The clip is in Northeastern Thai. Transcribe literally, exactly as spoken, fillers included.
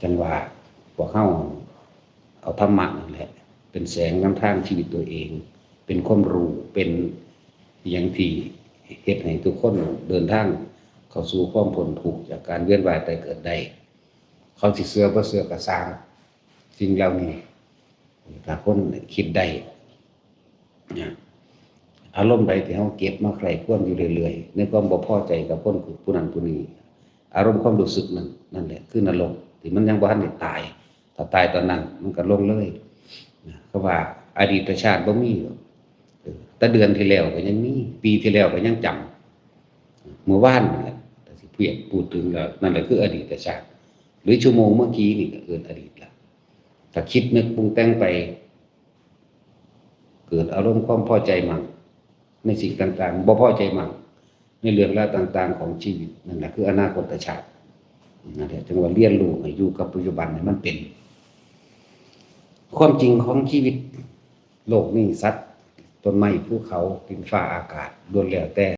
จั่งว่าพวกเฮาเอาธรรมะนั่นแหละ เป็นแสงนำทางชีวิตตัวเอง เป็นความรู้ เป็นอย่างที่เฮ็ดให้ทุกคนเดินทางเข้าสู่ความพ้นทุกข์จากการเวียนว่ายตายเกิดได้ เขาสิเชื่อบ่เชื่อก็ซ่าง สิ่งเหล่านี้ ถ้าคนคิดได้นะ อารมณ์ใดที่เฮาเก็บมาใคร่ครวญอยู่เรื่อยๆ ในความบ่พอใจกับคนผู้นั้นผู้นี้ อารมณ์ความรู้สึกนั้น นั่นแหละคือนรก ที่มันยังบ่ทันได้ตาย ถ้าตายตอนนั้นมันก็ลงเลยนะ เขาว่าอดีตชาติบ่มีหรอก เออ แต่เดือนที่แล้วก็ยังมี ปีที่แล้วก็ยังจำ เมื่อวานนั่นแหละ แต่สิเพียงพูดถึงแล้ว นั่นแหละคืออดีตชาติ หรือชั่วโมงเมื่อกี้นี่ก็เอิ้นอดีตละ ถ้าคิดนึกปรุงแต่งไป เกิดอารมณ์ความพอใจมั่งในสิ่งต่างๆ บ่พอใจมั่งในเรื่องราวต่างๆ ของชีวิต นั่นแหละคืออนาคตชาติ นั่นแหละจึงว่าเรียนรู้ให้อยู่กับปัจจุบันให้มันเป็น ความจริงของชีวิตโลกนี้ สัตว์ ต้นไม้ ภูเขา ดินฟ้าอากาศ ล้วนแล้วแต่